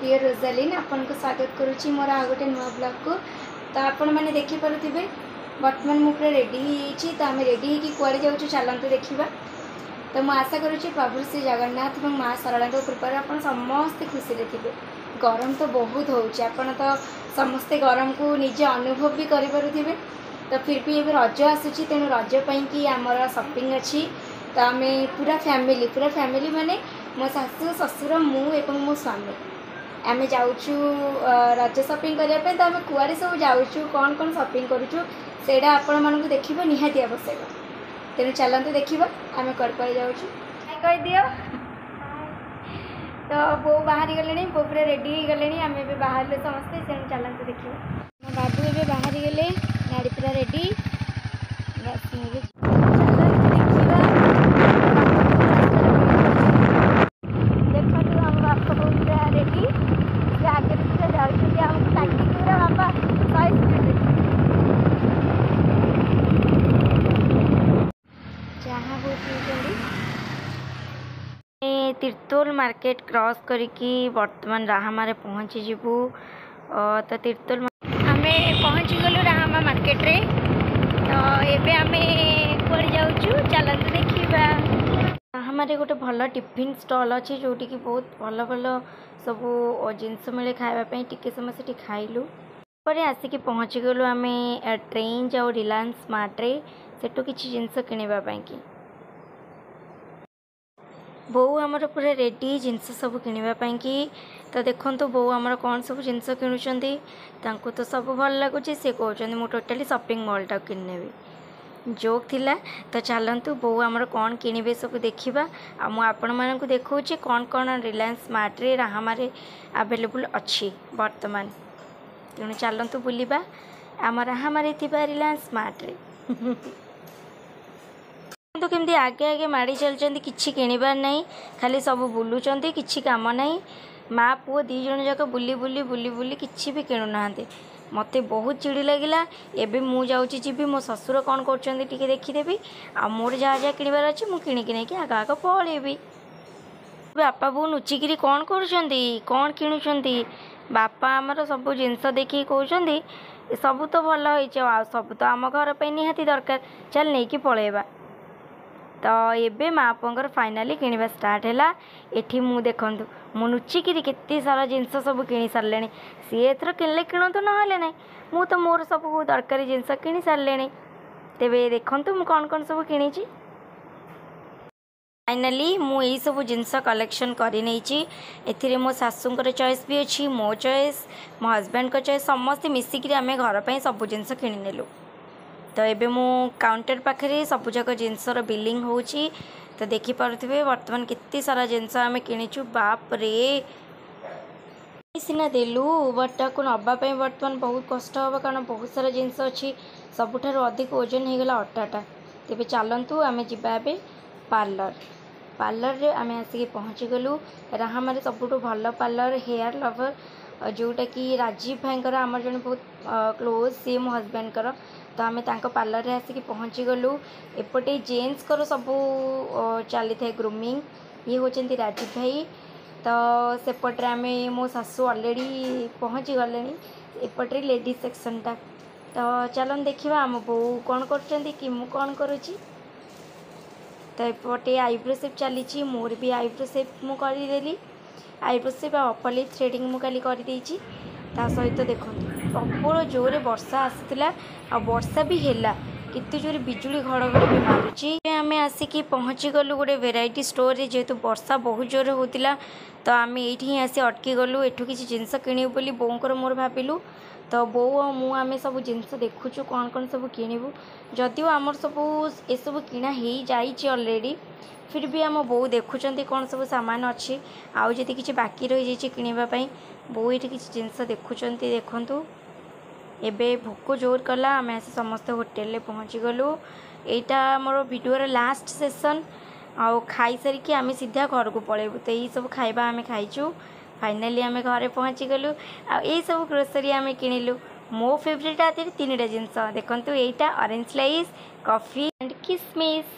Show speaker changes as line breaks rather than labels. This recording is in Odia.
ପ୍ରିୟ ରୋଜାଲିନ୍ ଆପଣଙ୍କୁ ସ୍ୱାଗତ କରୁଛି ମୋର ଆଉ ଗୋଟେ ନୂଆ ବ୍ଲଗ୍କୁ। ତ ଆପଣମାନେ ଦେଖିପାରୁଥିବେ, ବର୍ତ୍ତମାନ ମୁଁ ପୁରା ରେଡ଼ି ହେଇଯାଇଛି। ତ ଆମେ ରେଡ଼ି ହେଇକି କୁଆଡ଼େ ଯାଉଛୁ, ଚାଲନ୍ତୁ ଦେଖିବା। ତ ମୁଁ ଆଶା କରୁଛି ପ୍ରଭୁ ଶ୍ରୀ ଜଗନ୍ନାଥ ଏବଂ ମା ସରଳାଙ୍କ କୃପାରୁ ଆପଣ ସମସ୍ତେ ଖୁସିରେ ଥିବେ। ଗରମ ତ ବହୁତ ହେଉଛି, ଆପଣ ତ ସମସ୍ତେ ଗରମକୁ ନିଜେ ଅନୁଭବ ବି କରିପାରୁଥିବେ। ତ ଫିର୍ ବି ଏବେ ରଜ ଆସୁଛି, ତେଣୁ ରଜ ପାଇଁକି ଆମର ସପିଂ ଅଛି। ତ ଆମେ ପୁରା ଫ୍ୟାମିଲି, ପୁରା ଫ୍ୟାମିଲି ମାନେ ମୋ ଶାଶୁ, ଶ୍ୱଶୁର, ମୁଁ ଏବଂ ମୋ ସ୍ୱାମୀ, ଆମେ ଯାଉଛୁ ରଜ ସପିଂ କରିବା ପାଇଁ। ତ ଆମେ କୁଆଡ଼େ ସବୁ ଯାଉଛୁ, କ'ଣ କ'ଣ ସପିଂ କରୁଛୁ, ସେଇଟା ଆପଣମାନଙ୍କୁ ଦେଖିବା ନିହାତି ଆବଶ୍ୟକ। ତେଣୁ ଚାଲନ୍ତୁ ଦେଖିବା ଆମେ କୁଆଡ଼େ କୁଆଡ଼େ ଯାଉଛୁ। କହିଦିଅ। ତ ବୋଉ ବାହାରି ଗଲେଣି, ବୋଉ ପୁରା ରେଡ଼ି ହେଇଗଲେଣି, ଆମେ ଏବେ ବାହାରିଲୁ ସମସ୍ତେ। ତେଣୁ ଚାଲନ୍ତୁ ଦେଖିବା। ମୋ ବାବୁ ଏବେ ବାହାରିଗଲେ, ଗାଡ଼ି ପୁରା ରେଡ଼ି। ବାସ୍, ମୁଁ ଏବେ ଚାଲନ୍ତୁ ଦେଖିବା। ଦେଖନ୍ତୁ, ଆମ ବାପା ବୋଉ ପୁରା ରେଡ଼ି, ସେ ଆଗରେ ପୁରା ଯାଉଛନ୍ତି ଆମକୁ କାଟିକି, ପୁରା ବାପା 100 ସ୍ପିଡ଼ରେ। ଚାହା ବୋଉ ପିଉଛନ୍ତି। ତିର୍ତ୍ତୋଲ ମାର୍କେଟ କ୍ରସ୍ କରିକି ବର୍ତ୍ତମାନ ରାହାମାରେ ପହଞ୍ଚିଯିବୁ। ତ ତିର୍ତ୍ତୋଲ ଆମେ ପହଞ୍ଚିଗଲୁ ରାହାମା ମାର୍କେଟରେ। ତ ଏବେ ଆମେ କୁଆଡ଼େ ଯାଉଛୁ, ଚାଲନ୍ତୁ ଦେଖିବା। ରାହାମାରେ ଗୋଟେ ଭଲ ଟିଫିନ୍ ଷ୍ଟଲ୍ ଅଛି, ଯେଉଁଠିକି ବହୁତ ଭଲ ଭଲ ସବୁ ଜିନିଷ ମିଳେ ଖାଇବା ପାଇଁ। ଟିକେ ସମୟ ସେଠି ଖାଇଲୁ, ପରେ ଆସିକି ପହଞ୍ଚିଗଲୁ ଆମେ ଟ୍ରେଞ୍ଜ ଆଉ ରିଲାଏନ୍ସ ସ୍ମାର୍ଟରେ, ସେଠୁ କିଛି ଜିନିଷ କିଣିବା ପାଇଁକି। ବୋଉ ଆମର ପୁରା ରେଡ଼ି ଜିନିଷ ସବୁ କିଣିବା ପାଇଁକି। ତ ଦେଖନ୍ତୁ, ବୋଉ ଆମର କ'ଣ ସବୁ ଜିନିଷ କିଣୁଛନ୍ତି। ତାଙ୍କୁ ତ ସବୁ ଭଲ ଲାଗୁଛି, ସେ କହୁଛନ୍ତି ମୁଁ ଟୋଟାଲି ସପିଂ ମଲ୍ଟାକୁ କିଣିନେବି। ଜୋକ୍ ଥିଲା। ତ ଚାଲନ୍ତୁ, ବୋଉ ଆମର କ'ଣ କିଣିବେ ସବୁ ଦେଖିବା। ଆଉ ମୁଁ ଆପଣମାନଙ୍କୁ ଦେଖାଉଛି କ'ଣ କ'ଣ ରିଲାଏନ୍ସ ସ୍ମାର୍ଟରେ, ରାହାମାରେ ଆଭେଲେବୁଲ୍ ଅଛି ବର୍ତ୍ତମାନ। ତେଣୁ ଚାଲନ୍ତୁ ବୁଲିବା ଆମ ରାହାମାରେ ଥିବା ରିଲାଏନ୍ସ ସ୍ମାର୍ଟରେ। କିନ୍ତୁ କେମିତି ଆଗେ ଆଗେ ମାଡ଼ି ଚାଲିଛନ୍ତି, କିଛି କିଣିବାର ନାହିଁ, ଖାଲି ସବୁ ବୁଲୁଛନ୍ତି, କିଛି କାମ ନାହିଁ। ମା ପୁଅ 2 ଜଣ ଯାକ ବୁଲି ବୁଲି ବୁଲି ବୁଲି କିଛି ବି କିଣୁନାହାନ୍ତି। ମୋତେ ବହୁତ ଚିଡ଼ି ଲାଗିଲା। ଏବେ ମୁଁ ଯାଉଛି, ଯିବି, ମୋ ଶ୍ୱଶୁର କ'ଣ କରୁଛନ୍ତି ଟିକେ ଦେଖିଦେବି, ଆଉ ମୋର ଯାହା ଯାହା କିଣିବାର ଅଛି ମୁଁ କିଣିକି ନେଇକି ଆଗ ଆଗ ପଳେଇବି। ବାପା ବୋଉ ଲୁଚିକିରି କ'ଣ କରୁଛନ୍ତି, କ'ଣ କିଣୁଛନ୍ତି? ବାପା ଆମର ସବୁ ଜିନିଷ ଦେଖିକି କହୁଛନ୍ତି, ସବୁ ତ ଭଲ ହେଇଛି, ଆଉ ସବୁ ତ ଆମ ଘର ପାଇଁ ନିହାତି ଦରକାର, ଚାଲ ନେଇକି ପଳେଇବା। ତ ଏବେ ମା ପୁଅଙ୍କର ଫାଇନାଲି କିଣିବା ଷ୍ଟାର୍ଟ ହେଲା। ଏଠି ମୁଁ ଦେଖନ୍ତୁ, ମୁଁ ଲୁଚିକିରି କେତେ ସାରା ଜିନିଷ ସବୁ କିଣି ସାରିଲେଣି। ସିଏ ଏଥର କିଣିଲେ କିଣନ୍ତୁ, ନହେଲେ ନାହିଁ, ମୁଁ ତ ମୋର ସବୁ ଦରକାରୀ ଜିନିଷ କିଣି ସାରିଲେଣି। ତେବେ ଦେଖନ୍ତୁ ମୁଁ କ'ଣ କ'ଣ ସବୁ କିଣିଛି। ଫାଇନାଲି ମୁଁ ଏଇସବୁ ଜିନିଷ କଲେକ୍ସନ୍ କରିନେଇଛି। ଏଥିରେ ମୋ ଶାଶୁଙ୍କର ଚଏସ୍ ବି ଅଛି, ମୋ ଚଏସ୍, ମୋ ହଜବେଣ୍ଡଙ୍କ ଚଏସ୍, ସମସ୍ତେ ମିଶିକିରି ଆମେ ଘର ପାଇଁ ସବୁ ଜିନିଷ କିଣିନେଲୁ। ତ ଏବେ ମୁଁ କାଉଣ୍ଟର ପାଖରେ ସବୁଯାକ ଜିନିଷର ବିଲିଂ ହେଉଛି। ତ ଦେଖିପାରୁଥିବେ ବର୍ତ୍ତମାନ କେତେ ସାରା ଜିନିଷ ଆମେ କିଣିଛୁ। ବାପରେ, ସିନା ଦେଲୁ, ବଟ୍ ତାକୁ ନେବା ପାଇଁ ବର୍ତ୍ତମାନ ବହୁତ କଷ୍ଟ ହେବ, କାରଣ ବହୁତ ସାରା ଜିନିଷ ଅଛି। ସବୁଠାରୁ ଅଧିକ ଓଜନ ହେଇଗଲା ଅଟାଟା। ତେବେ ଚାଲନ୍ତୁ ଆମେ ଯିବା ଏବେ ପାର୍ଲର। ପାର୍ଲରରେ ଆମେ ଆସିକି ପହଞ୍ଚିଗଲୁ। ରାହାମାରେ ସବୁଠୁ ଭଲ ପାର୍ଲର ହେୟାର ଲଭର, ଯେଉଁଟାକି ରାଜୀବ ଭାଇଙ୍କର, ଆମର ଜଣେ ବହୁତ କ୍ଲୋଜ୍, ସିଏ ମୋ ହଜବେଣ୍ଡଙ୍କର। ତ ଆମେ ତାଙ୍କ ପାର୍ଲରରେ ଆସିକି ପହଞ୍ଚିଗଲୁ। ଏପଟେ ଜେଣ୍ଟସଙ୍କର ସବୁ ଚାଲିଥାଏ ଗ୍ରୁମିଂ। ଇଏ ହେଉଛନ୍ତି ରାଜୀବ ଭାଇ। ତ ସେପଟରେ ଆମେ, ମୋ ଶାଶୁ ଅଲରେଡ଼ି ପହଞ୍ଚି ଗଲେଣି, ଏପଟରେ ଲେଡ଼ିଜ୍ ସେକ୍ସନଟା। ତ ଚାଲନ୍ତୁ ଦେଖିବା ଆମ ବୋଉ କ'ଣ କରୁଛନ୍ତି କି ମୁଁ କ'ଣ କରୁଛି। ତ ଏପଟେ ଆଇବ୍ରୋ ସେପ୍ ଚାଲିଛି, ମୋର ବି ଆଇବ୍ରୋ ସେପ୍ ମୁଁ କରିଦେଲି। ଆଇବ୍ରୋ ସେପ୍ ଆଉ ଅପର ଲିପ୍ ଥ୍ରେଡ଼ିଂ ମୁଁ କାଲି କରିଦେଇଛି। ତା ସହିତ ଦେଖନ୍ତୁ, ପ୍ରବଳ ଜୋରରେ ବର୍ଷା ଆସୁଥିଲା ଆଉ ବର୍ଷା ବି ହେଲା, କେତେ ଜୋରେ ବିଜୁଳି ଘଡ଼ଘଡ଼ି ବି ମାରୁଛି। ଆମେ ଆସିକି ପହଞ୍ଚିଗଲୁ ଗୋଟେ ଭେରାଇଟି ଷ୍ଟୋରରେ। ଯେହେତୁ ବର୍ଷା ବହୁତ ଜୋରରେ ହେଉଥିଲା, ତ ଆମେ ଏଇଠି ହିଁ ଆସି ଅଟକି ଗଲୁ। ଏଠୁ କିଛି ଜିନିଷ କିଣିବୁ ବୋଲି ବୋଉଙ୍କର ମୋର ଭାବିଲୁ। ତ ବୋଉ ଆଉ ମୁଁ ଆମେ ସବୁ ଜିନିଷ ଦେଖୁଛୁ କ'ଣ କ'ଣ ସବୁ କିଣିବୁ। ଯଦିଓ ଆମର ସବୁ ଏସବୁ କିଣା ହେଇଯାଇଛି ଅଲରେଡ଼ି, ଫିର୍ ବି ଆମ ବୋଉ ଦେଖୁଛନ୍ତି କ'ଣ ସବୁ ସାମାନ ଅଛି, ଆଉ ଯଦି କିଛି ବାକି ରହିଯାଇଛି କିଣିବା ପାଇଁ। ବୋଉ ଏଇଠି କିଛି ଜିନିଷ ଦେଖୁଛନ୍ତି, ଦେଖନ୍ତୁ। ଏବେ ଭୋକ ଜୋର କଲା, ଆମେ ଆସି ସମସ୍ତେ ହୋଟେଲରେ ପହଞ୍ଚିଗଲୁ। ଏଇଟା ଆମର ଭିଡ଼ିଓର ଲାଷ୍ଟ ସେସନ୍, ଆଉ ଖାଇସାରିକି ଆମେ ସିଧା ଘରକୁ ପଳେଇବୁ। ତ ଏଇସବୁ ଖାଇବା ଆମେ ଖାଇଛୁ। ଫାଇନାଲି ଆମେ ଘରେ ପହଞ୍ଚିଗଲୁ ଆଉ ଏଇସବୁ ଗ୍ରୋସରୀ ଆମେ କିଣିଲୁ। ମୋ ଫେଭରେଟ୍ ଆ ଦେହରେ 3ଟା ଜିନିଷ ଦେଖନ୍ତୁ, ଏଇଟା ଅରେଞ୍ଜ ସ୍ଲାଇସ୍, କଫି ଆଣ୍ଡ କିସମିସ୍।